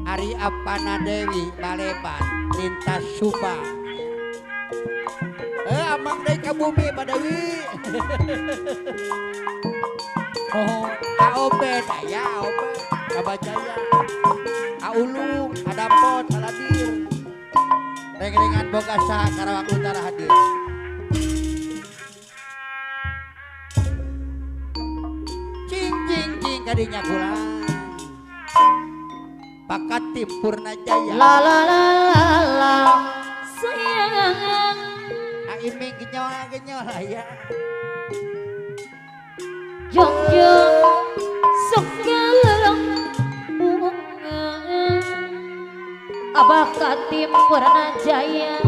Ari Apana Dewi Baleban lintas Subang. Amang deui ka bumi Pak Dewi. Oh, Aobed aya Aobed, Kabajaya. Aulung, Adapot, Aladir. Reng-rengan boga saha Karawang Utara hadir. Cing cing cing kadinya kula. Pakatip Purnajaya. La la la la la sayang. Aiming genyol genyol aya. Jong-jong sekarang bunga Abah Katim Purnajaya.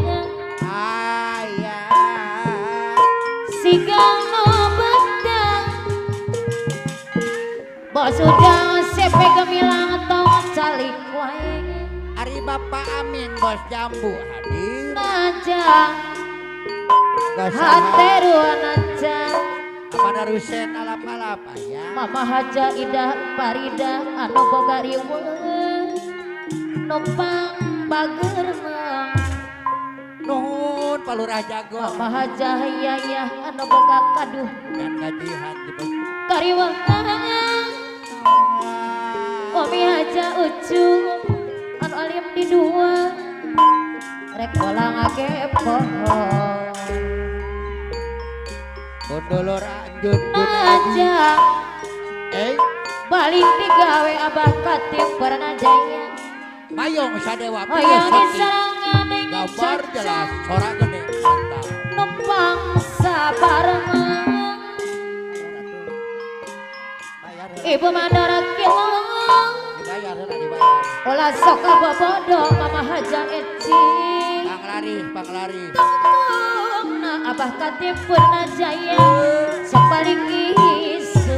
Aya. Sigano bedang bos udang sepe gemilang tong calik wae. Ari Bapak Amin bos jambu hadir. Naja hateru naja. Apa darusen alap-alap aya. Mama Haja Ida Parida anu boga riweuh numpang bageurna. Nuhun Pak Lurah Jago. Mama Haja Yayah anu boga kaduh dan gajihan di kariweuh. Umi Haja Ucu anu alim di dua rek olah ngagepoh. Kondolor anjun naja balik digawe Abah Katim Purnajaya. Mayong sadewa hoyong diserangan gambar jelas sorak gede mantap numpang sabareng. Ibu Mandara Kilong dibayar heula dibayar. Ulah sok bobodo Mama Haja Eci. Panglaris panglaris. Abah Katim Purnajaya sok paling isu.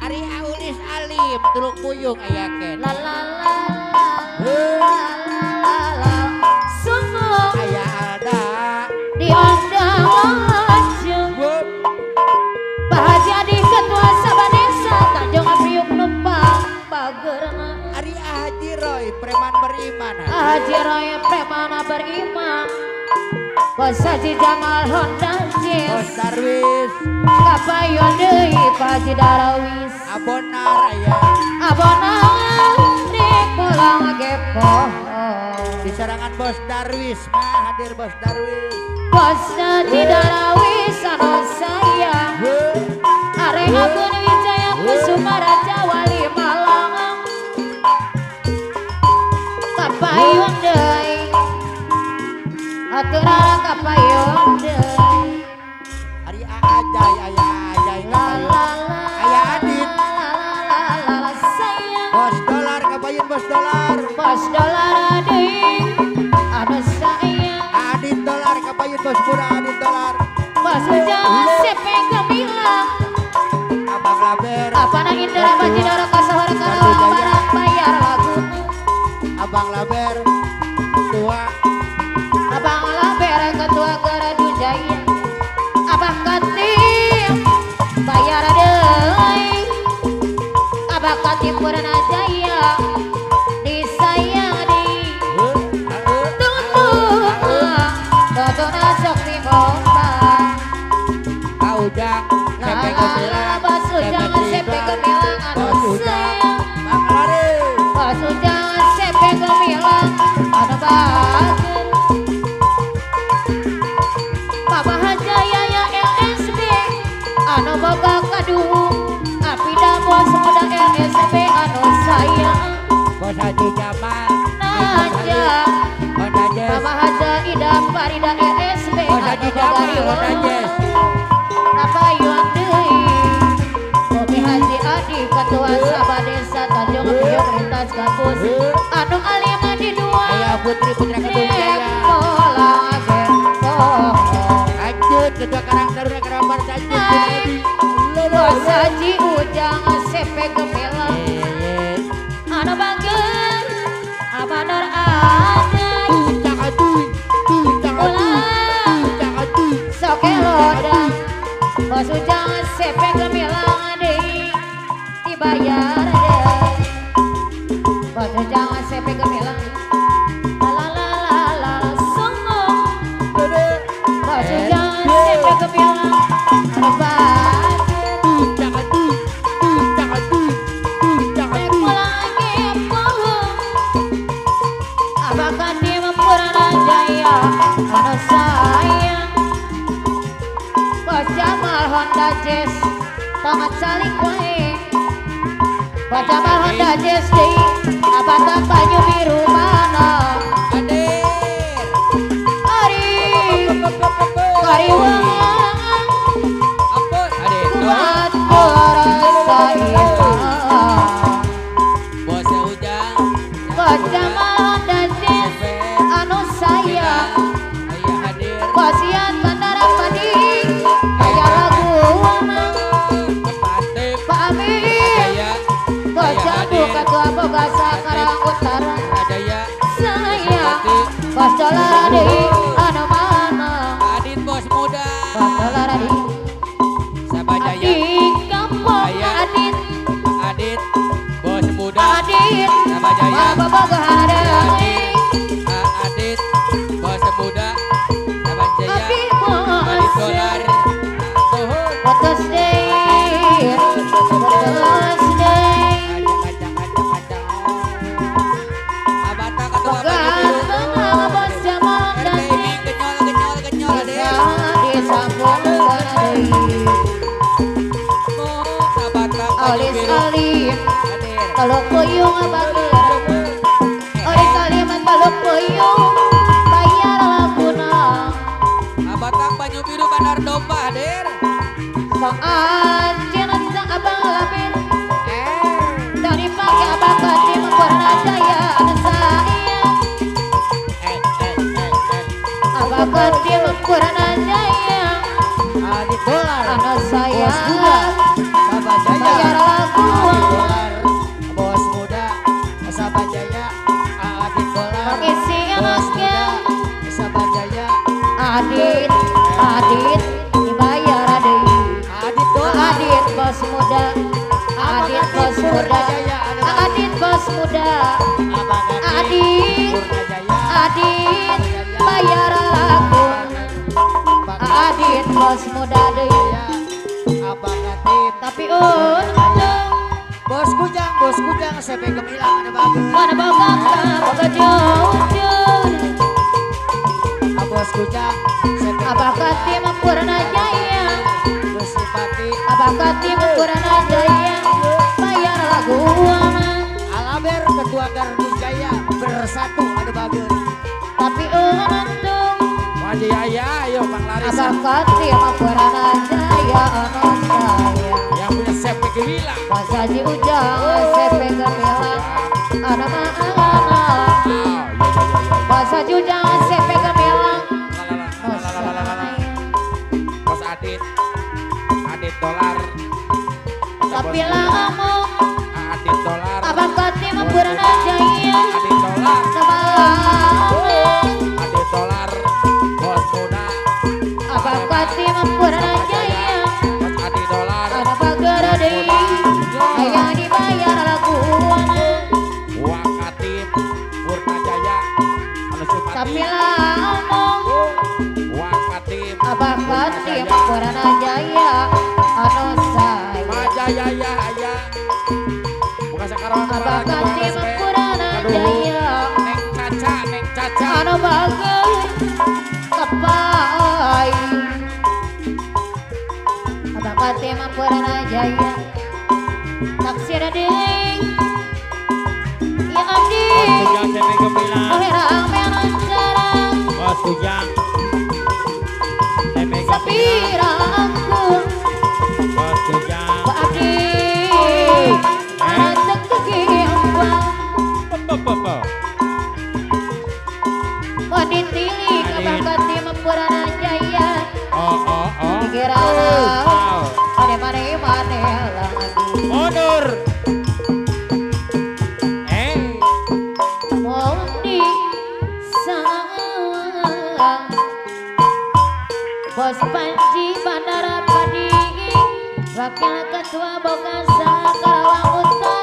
Ari Aulis Alim tulung puyung aya ken. La la la la la la sungguh aya ada diundang lajeng. Pak Haji Adi Ketua Sabah Desa Tanjung Priuk numpang pagerna. Ari Haji Roy preman beriman. Haji Roy preman beriman. Bos Haji Jamal Honda Jazz. Bos Darwis. Kapayon deui Pak Haji Darwis. Abonar aya. Abonar rek pulang gepoh. Di serangan Bos Darwis mah hadir Bos Darwis. Bos Haji Darwis anu sayang. Are Agun Wijaya Kusuma Raja Wali Malang. Kapayon deui. Aturan kapayon deui. Ari Ajay aya Ajay la la la. Aya Adit la la la la la sayang. Bos dolar kapayon bos dolar. Bos dolar deui anu sayang. Adit dolar kapayon bos muda Adit dolar. Bos ujang sepe gemilang. Abang Laber. Apana Indra Bajidoro kasohor Karawang Barat bayar lagu. Abang Laber tua. Abang Laber ketua Gardu Jaya. Abah Katim bayar deui. Abah Katim Purnajaya disayang di tuntuna totona sok mimombang. Ujang sepe gemilang. Bos Ujang sepe gemilang anu sayang. Bang Laris. Bos Ujang sepe gemilang anu bager. Mama Haja Yaya LSB anu boga kaduh. Apida bos muda LSB anu sayang. Bos Haji Jamal Naja. Mama Haja Ida Farida LSB Bos Haji Jamal Honda Jazz. Napayuan deui. Umi Haji Adi Ketua Sabah Desa Tanjung Priok lintas kampus anu alim di dua. Aya Putri Putra Kedung Jaya. Lanjut Ketua Karang Taruna Karawang Barat lanjut Adi. Bos Haji Ujang sepe gemilang anu bager abanor ada. Ujang aduh, ujang aduh, ujang aduh. Soke loda. Bos Ujang sepe gemilang. Anu sayang Bos Jamal Honda Jazz tongat saling wae Bos Jamal Honda Jazz deui abatan banyu biru mana Ari Kariwang kuat rasa iman Bos Ujang Bos Jamal Honda Jazz anu sayang Bosian Bandara Padi kaya lagu Pak Amin Bos Jambu Ketua Bogasa Karang Utara sayang Bos Dolar deui anu mana Adit bos muda Bos Dolar deui Sabajaya Adit kampung Adit Adit bos muda Adit Sabajaya Babogohan deui Adit bos muda Abi bos Potos deui Potos deui Boga bos Jamal dan disambung deui Alis alim Teluk puyung bager Alis alim teluk puyung bayar laguna Abatak banyu biru bandar domba hadir Soal jenazah abang labir dari pakai abang katim Purna Jaya anu sayang Abang katim Purna Jaya Adit Dolar anu sayang Sabajaya bayar lagu Bos muda Sabajaya Adit Dolar Mengisi anaknya Sabajaya Adit Adit dibayar deui Adit Dolar Adit bos muda Adit bos muda Adit bos muda Adit Adit bayar lagu Adit bos muda deui tapi untung Bos Kujang sepe gemilang ada bagus mana boga boga jujur Bos Kujang sepe Abah Katim Purna Jaya Bersipati Abah Katim Purna Jaya bayar lagu Alaber Ketua Gardu Jaya bersatu ada bagus tapi untung Wajib ayah ayo Bang Laris Abah Katim Purna Jaya anu sayang yang punya sepe gemilang Bos Haji Ujang sepe gemilang anu mana Bos Haji Ujang sepe gemilang Bos Adit Adit Dolar tapi lamu Adit Dolar Abang Katim Purna Jaya Adit Dolar Adit Dolar Bos muda Abang Katim Purna Jaya Bos Adit Dolar ada bager deui hayang dibayar laguana Wakatim Purna Jaya anu simpati tapi lamu Wakatim Abang Katim Purna Jaya anu sayang Majaya ya aya bukan sekarang Abang Katim Purna Jaya Neng Caca Neng Caca anu bager kepai Abang Katim Purna Jaya taksir deui ya abdi Bos Kujang sepe gemilang herang menancarang Bos Kujang sepe gemilang sepira aku Bos Kujang Pak Abdi anak kegimbang Waditili Abang Katim Purna Jaya Oh oh oh dikira mane mane mane lagi mundur mau di sang Bos Panji Bandara Padi Wakil Ketua Bogasa Karawang Utara.